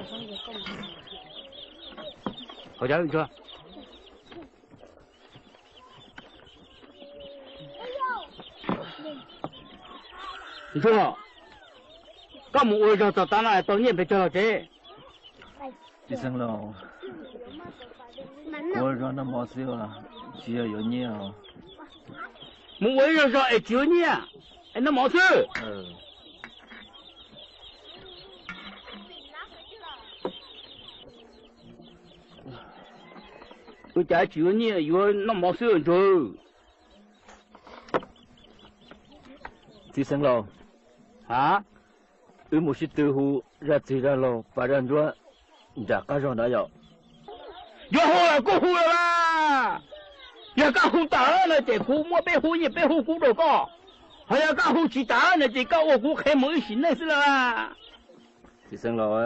Hauv cov ntsuag. Ntsuag, koj mus ua zog txog tav no tau nyiaj pes tsawg los tsev? Txiv xeev laus, kuv ua zog noj mov xwb, tsis yog yuav nyiaj os. Mus ua ib zog zog es tsis yuav nyiaj, es noj mov xwb. Ua cas tsis yuav nyiaj, yuav noj mov xwb ntsuag? Txiv xeev laus, ha, wb mus sib tw hu zaj txwg zaj laug pas zaj ntsuab nram qab zog ntawd yom. Yuav hu los kuj hu los mas. Yog koj hu tawm no ces kuv muab peb hub nyiaj peb hub kub rau koj. Ho yog koj hu tsis tawm no ces koj ua kuv qhev mus ib sim neej xwb lauj. Txiv xeev laus,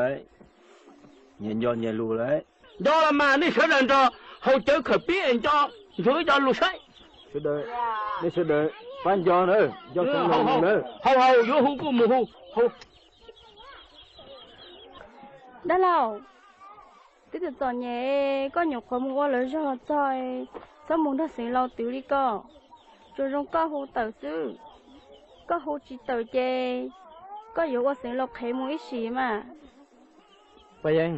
nyias nco nyias lus lawm. Nco los mas, nej sawv daws nrog haus cawv khawm pib es nco ntsuag ib co lus saib. Nej sawv daws pab nco na, nco xeev laus na. Haus haus, yuav hu kuj mus hu. Dab laug, twb txom txom nyem, koj nyuam qhuav mus ua lawv zog txog, txhob mus nrog xeev laus twv li ko. Tsuas zoo koj hu tawm xwb, koj hu tsis tawm ces koj yuav ua xeev laus qhev mus ib sim mas. Paj Yeeb,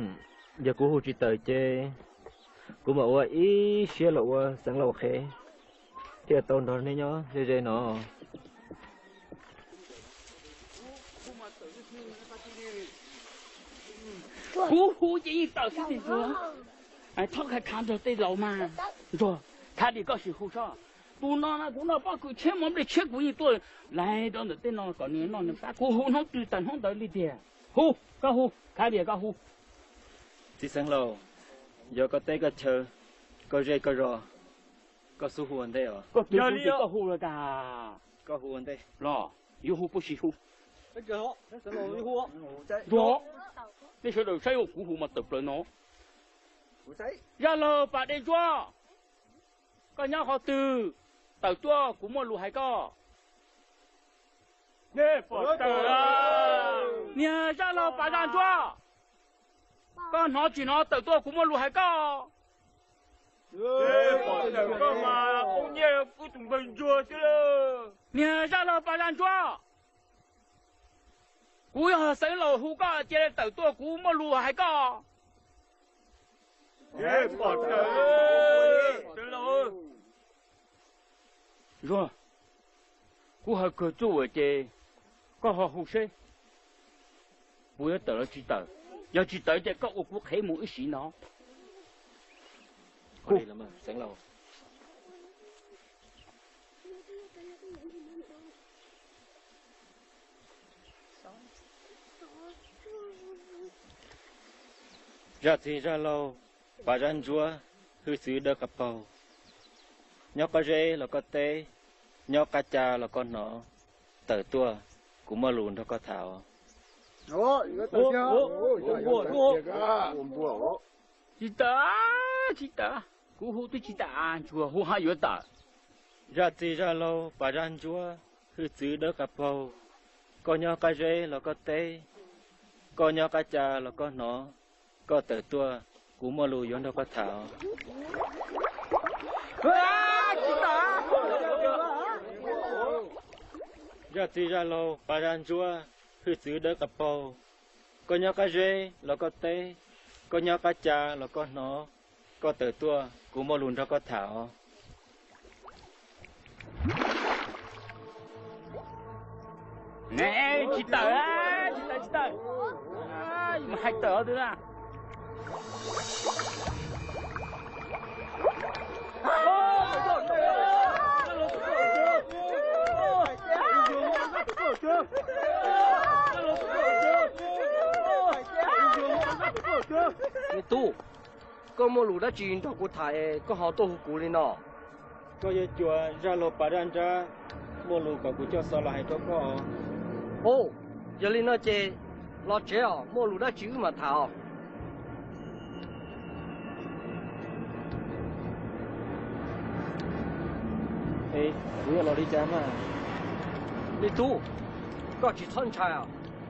yog kuv hu tsis tawm ces kuv mam ua ib siab los ua xeev laus qhev thiaj tau nrog nej nyob ze ze no. Kuv hu ces yeej tawm xwb tiag ntsuag. Txhob khav khav nrog tej laus mas. Ntsuag, khav tias koj sim hu sob. Tus no na kuv noj pob kws tshiab mov nplej tshiab kuv yeej tuaj laig rau ntawm tej no kom nws noj nws pab. Kuv hu hnub twg tawm hnub ntawd li tiag. Hu, koj hu, khav tias koj hu. Txiv xeev laus, yog koj teb koj chaw, koj zej koj zos, koj xub hu ua ntej os. Koj twv kuv ces koj hu los tas. Koj hu ua ntej. Los, yuav hu puas sis hu? Ntsuag, nej sawv daws saib ua kuv hu mas tawm plaws no. Zaj laug pas dej ntsuab, koj nyob qhov twg, tawm tuaj kuv muaj lus hais koj. Niag zaj laug pas zaj ntsuab, koj hnov tsis hnov, tawm tuaj kuv muaj lus hais koj. Niag zaj laug pas zaj ntsuab, kuv yog xeev laus hu koj cia li tawm tuaj kuv muaj lus hais koj. Zuag, kuv hais kawg txuj ces koj ho hu seb puas yuav tawm los tsis tawm. Yog tsis tawm ces koj ua kuv qhev mus ib sim no. Zaj txwg zaj laug, pas zaj ntsuab, hwj txwv dawb qab paug, nyob qab zeb los koj teb, nyob qab ca los koj hnov, tawm tuaj, kuv muaj lus nrog koj tham os. Tsis tawm, tsis tawm, kuv hu twb tsis tawm, ntsuag hu haj yuav tawm. Zaj txwg zaj laug, pas zaj ntsuab, hwj txwv dawb qab paug, koj nyob qab zeb los koj teb, koj nyob qab ca los koj hnov, koj tawm tuaj, kuv muaj lus yuav nrog koj tham os. Zaj txwg zaj laug, pas zaj ntsuab, hwj txwv dawb qab paug, koj nyob qab zeb los koj teb, koj nyob qab ca los koj hnov, koj tawm tuaj, kuv muaj lus nrog koj tham os. Tsis tawm, tsis tawm, tsis tawm. Mas hais tawm twg na. Me tub, koj muaj lus dab tsi nrog kuv tham es koj ho tuaj hu kuv li no? Koj yuav cuas zaj laug pas zaj nrab, muaj lus kom kuv coj xov los hais rau koj. Os, yog li no ces los tsev os, muaj lus dab tsi wb mam tham os. Kuv yuav los li cas mas? Me tub, koj tsis txhob ntshai os.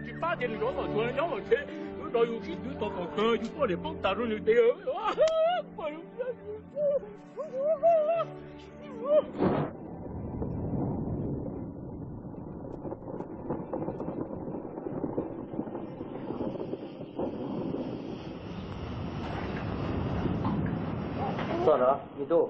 tsis pab ces nws zov tom tsuag nyob tom tsev, wb rov yus sib twv txog tom kawg yus tuaj niam poob tas rau nws tes. Txog lawm me tub.